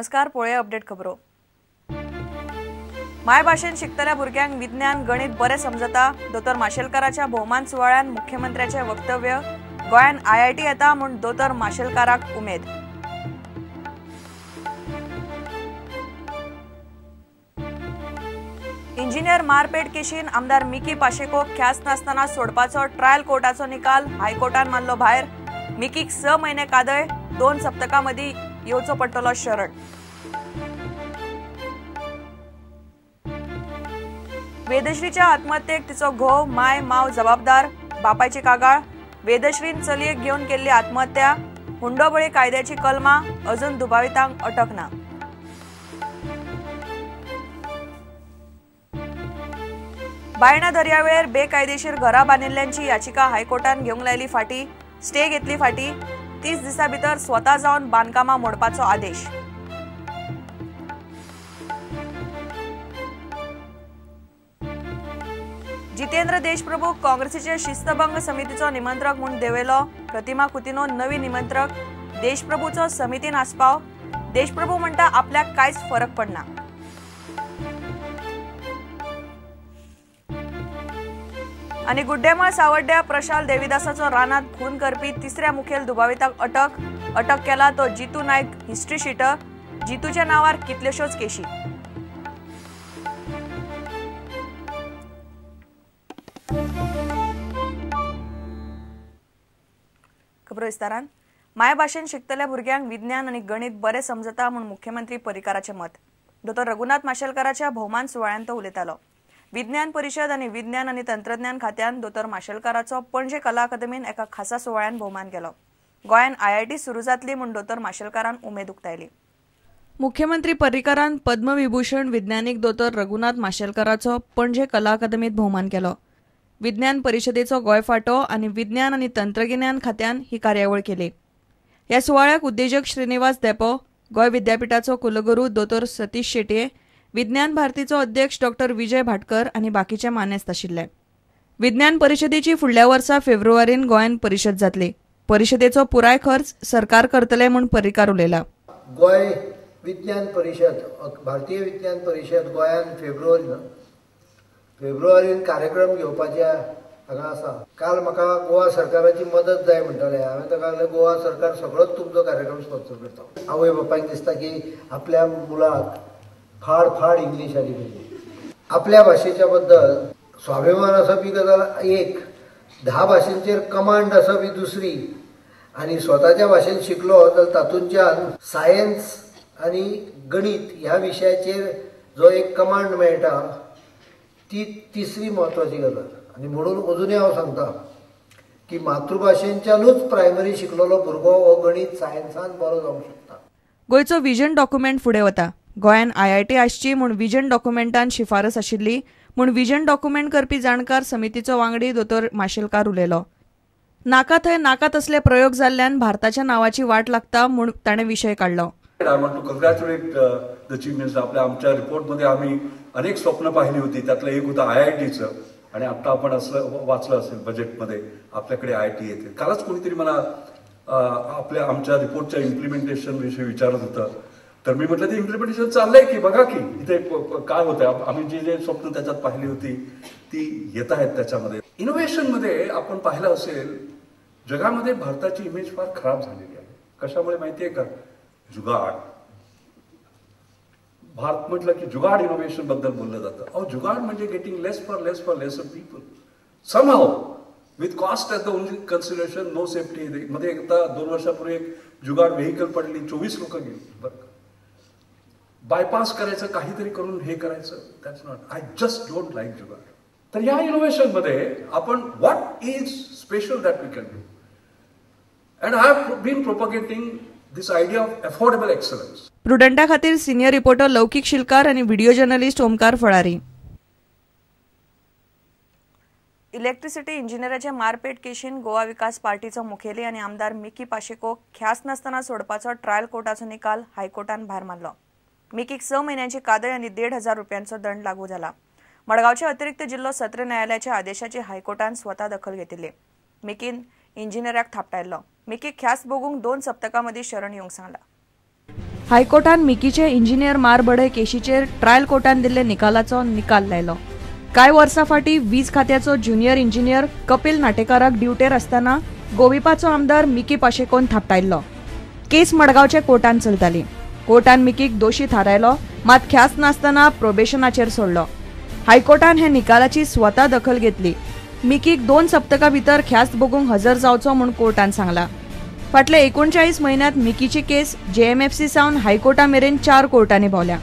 नमस्कार, पळोवया अपडेट खबरो। मायभाशेन शिकतल्या भुरग्यांक विज्ञान गणित बरें समजता। दोतोर माशेलकाराच्या भोवमान सुवाळ्यान मुख्यमंत्र्याचें वक्तव्य। गोंयान आयआयटी येता म्हूण दोतोर माशेलकाराक उमेद। इंजिनियर मारपेट केशीन आमदार मिकी पाशेको ख्यास्त नासतना सोडपाचो ट्रायल कोर्टाचो निकाल हायकोर्टान मारलो भायर। मिकीक 6 म्हयने कादय, 2 सप्तकां मदीं येवचो पडटलो शरण। वेदश्रीच्या आत्महत्येक तिचो घोव, माय, माव जबाबदार, बापायची कागाळ। वेदश्रीन चलयेक घेवन केल्ली आत्महत्या। हुंडोबळी कायद्याची कलमा, अजून दुबावितांक अटक ना। बायणा दर्यावेळेर बेकायदेशीर घरां बांदिल्ल्यांची याचिका हायकोर्टान घेवंक लायली फाटी, स्टे घेतली फाटी। 30 दिसां भितर स्वता जावन बांदकामां मोडपाचो आदेश। जितेंद्र देशप्रभू काँग्रेसीचे शिस्तभंग समितीचो निमंत्रक म्हूण देंवयलो। प्रतिमा कुतिन्हो नवी निमंत्रक। देशप्रभूचो समितीन आस्पाव। देशप्रभू म्हणटा आपल्याक कांयच फरक पडना। आनी गुड्डेमळ सावड्ड्या प्रशाल देविदासाचो रानांत खून करपी तिसऱ्या मुखेल दुबाविताक अटक। अटक केला तो जितू नायक हिस्ट्री शिटर। जितूच्या नांवार कितल्योश्योच केशी। खबरो विस्तारान। मायभाशेन शिकतल्या भुरग्यांक विज्ञान आनी गणित बरें समजता म्हूण मुख्यमंत्री पर्रीकाराचें मत। दोतोर रघुनाथ माशेलकाराच्या भोवमान सुवाळ्यांत तो उलयतालो। विज्ञान परिशद आनी विज्ञान आनी तंत्रज्ञान खात्यान दोतोर माशेलकाराचो पणजे कला अकादमीन एका खासा सुवाळ्यान भोवमान केलो। गोंयान आयआयटी सुरू जातली म्हूण दोतोर माशेलकारान उमेद उक्तायली। मुख्यमंत्री पर्रीकारान पद्मविभूषण विज्ञानीक दोतोर रघुनाथ माशेलकाराचो पणजे कला अकादमीत भोवमान केलो। विज्ञान परिशदेचो गोंय फांटो आनी विज्ञान आनी तंत्रगिन्यान खात्यान ही कार्यावळ केली। ह्या सुवाळ्याक उद्देजक श्रीनिवास धेंपो, गोंय विद्यापीठाचो कुलगुरू दोतोर सतीश शेटये, विज्ञान भारतीचो अध्यक्ष डॉक्टर विजय भाटकर आनी बाकीचे मानेस्त आशिल्ले। विज्ञान परिशदेची फुडल्या वर्सा फेब्रुवारीन गोंयांत परिशद जातली। परिशदेचो पुराय खर्च सरकार करतले म्हूण पर्रीकार उलयला। गोंय विज्ञान परिशद, भारतीय विज्ञान परिशद गोंयांत फेब्रुवारीन कार्यक्रम घेवपाचे हांगा आसा। काल म्हाका गोवा सरकाराची मदत जाय म्हणटाले। हांवें ताका सांगलें गोवा सरकार सगळोच तुमचो कार्यक्रम स्पॉन्सर करता। आवय बापायक दिसता की आपल्या मुलाक फाड फाड इंग्लीश आली पाहिजे। आपल्या भाशेच्या बद्दल स्वाभिमान आसप ही गजाल एक, 10 भाशेंचेर कमांड आसप ही दुसरी, आनी स्वताच्या भाशेन शिकलो जाल्यार तातूंतल्यान सायन्स आनी गणित ह्या विशयाचेर जो एक कमांड मेळटा ती तिसरी म्हत्वाची गजाल। आनी म्हणून अजुनूय हांव सांगता की मातृभाशेंच्यानूच प्रायमरी शिकलेलो भुरगो हो गणित सायन्सान बरो जावंक शकता। गोंयचो विजन डॉक्युमेंट फुडें वता। गोंयान आयआयटी आसची म्हूण विजन डॉक्युमेंटान शिफारस आशिल्ली म्हूण विजन डॉक्युमेंट करपी जाणकार समितीचो वांगडी दोतोर माशेलकार उलयलो। नाका थंय नाका तसले प्रयोग जाल्ल्यान भारताच्या नावाची वाट लागता म्हूण ताणें विशय काडलो। I want to congratulate the chief minister. आपल्या आमच्या रिपोर्टमध्ये आम्ही अनेक स्वप्न पाहिली होती, त्यातलं एक होतं आयआयटीचं, आणि आता आपण असं वाचलं असेल बजेटमध्ये आपल्याकडे आयआयटी येते। कालच कोणीतरी मला आपल्या आमच्या रिपोर्टच्या इम्प्लिमेंटेशन विषयी विचारत होतं, तर मी म्हटलं ते इम्प्लिमेंटेशन चाललंय की बघा की इथे काय होतं। आम्ही जे जे स्वप्न त्याच्यात पाहिली होती ती येत आहेत त्याच्यामध्ये। इनोव्हेशनमध्ये आपण पाहिलं असेल जगामध्ये भारताची इमेज फार खराब झालेली आहे। कशामुळे माहिती आहे का? जुगाड। भारत म्हटलं की जुगाड इनोव्हेशन बद्दल बोललं जातं। अहो जुगाड म्हणजे getting less for less for less of people somehow with cost as the only consideration, no safety. मध्ये एकदा 2 वर्षापूर्वी एक जुगाड व्हेकल पडली, 24 लोक गेली। बरं, बायपास करायचं, काहीतरी करून हे करायचं, that's not, I just don't like jugaad. तर या इनोव्हेशनमध्ये आपण what is special that we can do, and I have been propagating this idea of affordable excellence. प्रुडंटा खातीर सिनियर रिपोर्टर लौकिक शिलकार आणि video journalist Omkar Phalari. Electricity इंजिनियराचे मारपेट केशीन गोवा विकास पार्टीचो मुखेली आनी आमदार मिकी पाशेको ख्यास्त नासतना सोडपाचो ट्रायल कोर्टाचो निकाल हायकोर्टान भायर मारलो। मिकीक 6 म्हयन्यांची कादय आनी 1,500 रुपयांचो दंड लागू जाला। मडगांवच्या अतिरिक्त जिल्लो सत्र न्यायालयाच्या आदेशाची हायकोर्टान स्वता दखल घेतिल्ली। मिकीन इंजिनियराक थापटायल्लो। मिकीक ख्यास्त भोगूंक 2 सप्तकां मदीं शरण येवंक सांगला। हायकोर्टान मिकीचे इंजिनियर मारबडय केशीचेर ट्रायल कोर्टान दिल्ले निकालाचो निकाल लायलो. कांय वर्सां फाटीं वीज खात्याचो ज्युनियर इंजिनियर कपिल नाटेकाराक ड्युटेर आसतना गोविपाचो आमदार मिकी पाशेकोन थापटायल्लो. केस मडगांवच्या कोर्टान चलताली. कोर्टान मिकीक दोशी थारायलो, मात ख्यास्त नासतना प्रोबेशनाचेर सोडलो. हायकोर्टान हे निकालाची स्वता दखल घेतली. मिकीक 2 सप्तकां भितर ख्यास्त भोगूंक हजर जावचो म्हूण कोर्टान सांगला. फाटल्या 39 म्हयन्यांत मिकीची केस जेएमएफसी सावन हायकोर्टा मेरेन 4 कोर्टांनी भोंवल्या.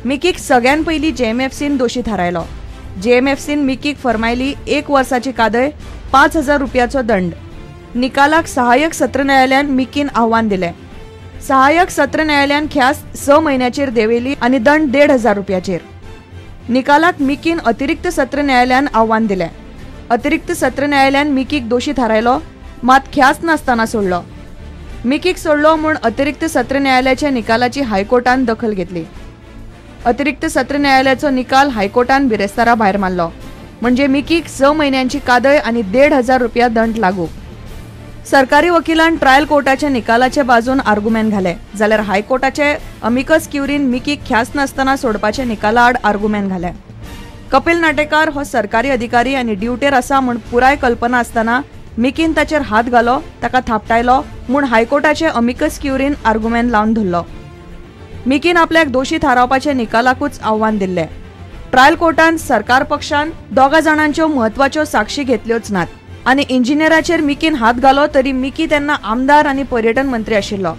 मिकीक सगळ्यान पयलीं जेएमएफसीन दोशी थारायलो. जेएमएफसीन मिकीक फर्मायली 1 वर्साची कादय, 5,000 रुपयाचो दंड. निकालाक सहाय्यक सत्र न्यायालयान मिकीन आव्हान दिलें. सहाय्यक सत्र न्यायालयान ख्यास्त 6 म्हयन्याचेर देंवयली आनी दंड 1,500 रुपयाचेर. निकालाक मिकीन अतिरिक्त सत्र न्यायालयान आव्हान दिलें. अतिरिक्त सत्र न्यायालयान मिकीक दोशी थारायलो, मात ख्यास्त नासतना सोडलो. मिकीक सोडलो म्हूण अतिरिक्त सत्र न्यायालयाच्या निकालाची हायकोर्टान दखल घेतली. अतिरिक्त सत्र न्यायालयाचो निकाल हायकोर्टान बिरेस्तारा भायर मारलो. म्हणजे मिकीक 6 म्हयन्यांची कादय आनी 1,500 रुपया दंड लागू. सरकारी वकिलान ट्रायल कोर्टाच्या निकालाचे बाजून आर्गुमेंट घाले, जाल्यार हायकोर्टाचे अमिकस क्युरीन मिकीक ख्यास्त नासतना सोडपाचे निकाला आड आर्गुमेंट घाले. कपिल नाटेकार हो सरकारी अधिकारी आनी ड्युटेर आसा म्हूण पुराय कल्पना आसतना मिकीन ताचेर हात घालो, ताका थापटायलो म्हूण हायकोर्टाचे अमिकस क्युरीन आर्गुमेंट लावन धरलो. मिकीन आपल्याक दोशी थारावपाचे निकालाकूच आव्हान दिल्लें. ट्रायल कोर्टान सरकार पक्षान 2 जाणांच्यो म्हत्वाच्यो साक्षी घेतल्योच नात आनी इंजिनियराचेर मिकीन हात घालो तरी मिकी तेन्ना आमदार आनी पर्यटन मंत्री आशिल्लो.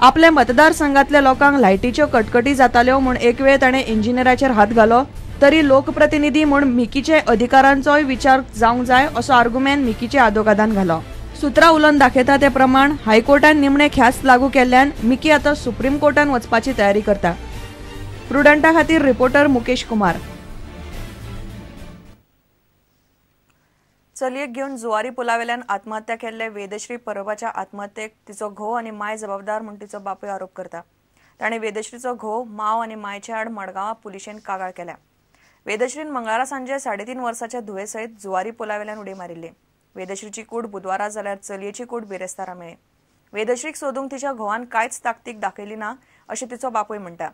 आपल्या मतदारसंघातल्या लोकांक लायटीच्यो कटकटी जाताल्यो म्हूण एक वेळ ताणें इंजिनियराचेर हात घालो तरी लोकप्रतिनिधी म्हूण मिकीचे अधिकारांचोय विचार जावंक जाय असो आर्गुमेंट मिकीच्या आदोगादान घालो. सुत्रां उलोवन दाखयता ते प्रमाण हायकोर्टान निमणे ख्यास्त लागू केल्ल्यान मिकी आतां सुप्रीम कोर्टान वचपाची तयारी करता. प्रुडंटा खातीर रिपोर्टर मुकेश कुमार. चलयेक घेवन जुवारी पुलावेल्यान आत्महत्या केल्ले वेदश्री परबाच्या आत्महत्येक तिचो घोव आनी माय जबाबदार म्हूण तिचो बापूय आरोप करता. ताणें वेदश्रीचो घोव, माव आनी मायचे आड मडगांवां पुलिशेन कागाळ केल्या. वेदश्रीन मंगळारा सांजे 3.5 वर्साच्या धुवे सयत जुवारी पुलावेल्यान उडी मारिल्ली. वेदश्रीची कूड बुधवारा जाल्यार चलयेची कूड बिरेस्तारा मेळ्ळी. वेदश्रीक सोदूंक तिच्या घोवान कांयच ताकतीक दाखयली ना अशें तिचो बापूय म्हणटा.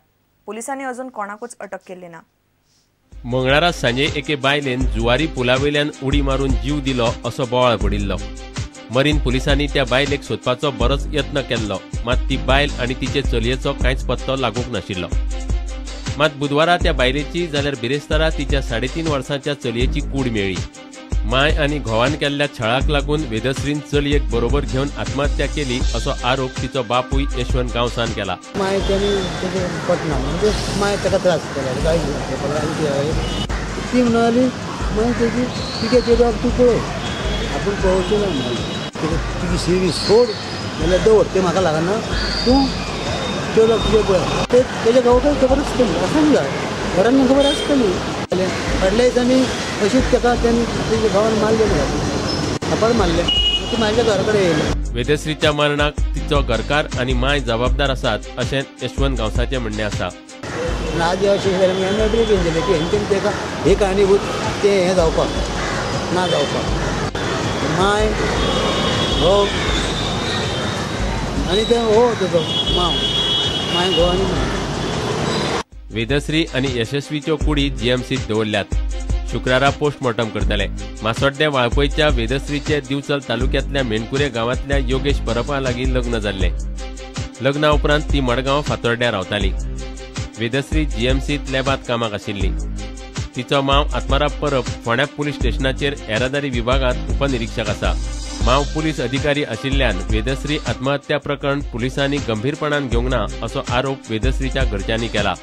पुलिसांनी अजून कोणाकूच अटक केल्ली ना. मंगळारा सांजे एके बायलेन जुवारी पुलावेल्यान उडी मारून जीव दिलो असो बोवाळ पडिल्लो. मरीन पुलिसांनी त्या बायलेक सोदपाचो बरोच यत्न केल्लो, मात ती बायल आनी तिचे चलयेचो कांयच पत्तो लागूंक नाशिल्लो. मात बुधवारा त्या बायलेची जाल्यार बिरेस्तारा तिच्या 3.5 वर्सांच्या चलयेची कूड मेळ्ळी. माय आनी घोवान केल्ल्या छळाक लागून वेदश्रीन चलयेक बरोबर घेवन आत्महत्या केली असो आरोप तिचो बापूय यशवंत गांवसान केला. माय पटना म्हणजे माय ताका त्रास केला, ती म्हणाली मागीर तेजी तिगे चेडवाक तूं पळय, आपूण पळोवचें ना म्हणली. तुजी सिवी सोड जाल्यार दवर, तें म्हाका लागना, तूं चेडवाक तुजें पळय. ते तेज्या गांवकाक खबर आसतली, आसूंक जाय, घरान खबर आसतली. फाटल्या दिसांनी अशीच ताका तेणी तेज्या गांवान मारलें, थापड मारलें, ती म्हाज्या घरा कडेन येयलें. वेदश्रीच्या मरणाक तिचो घरकार आनी माय जबाबदार आसात अशें यशवंत गांवसाचें म्हणणें आसा. आज अशें जाल्यार आमी एप्लिकेशन दिलें की हेंच्यांनी ताका हे कारणीभूत तें हें जावपाक ना जावपाक, माय घोव आनी ते हो तेजो माव, माय घोव आनी माय. वेदश्री आनी यशस्वीच्यो कुडी जीएमसीत दवरल्यात. शुक्रारा पोस्टमॉर्टम करतले. मासोड्डें वाळपयच्या वेदश्रीचे दिवचल तालुक्यांतल्या मेणकुरे गांवांतल्या योगेश परबा लागीं लग्न जाल्लें. लग्ना उपरांत ती मडगांव फातोर्ड्यां रावताली. वेदश्री जीएमसीत लॅबांत कामाक आशिल्ली. तिचो माव आत्माराम परब फोंड्या पुलीस स्टेशनाचेर येरादारी विभागांत उपनिरीक्षक आसा. माव पुलीस अधिकारी आशिल्ल्यान वेदश्री आत्महत्या प्रकरण पुलिसांनी गंभीरपणान घेवंक ना असो आरोप वेदश्रीच्या घरच्यांनी केला.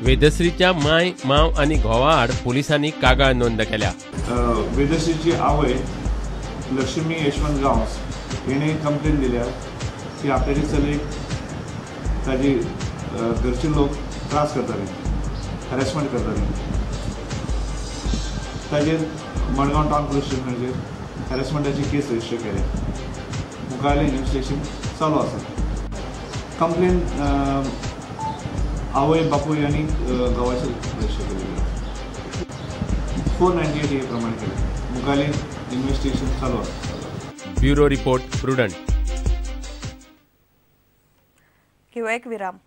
वेदश्रीच्या माय, माव आनी घोवा आड पुलिसांनी कागाळ नोंद केल्या. वेदश्रीची आवय लक्ष्मी यशवंत गांवस हिणें कंप्लेन दिल्या की आपल्याचे चलयेक ताजी घरचे लोक त्रास करताले, हॅरेसमेंट करताले. ताजेर मडगांव टावन पुलीस स्टेशनाचेर हॅरेसमेंटाची केस रजिस्टर केल्या. मुखावेलें इन्वेस्टिगेशन चालू आसा. कंप्लेन आवय, बापूय आनी घोवाचेर रजिस्टर केल्ली. 498 हे प्रमाणे केलें. मुखावेलें इन्वेस्टिगेशन चालू आसा. Bureau report, Prudent. घेवया एक विराम.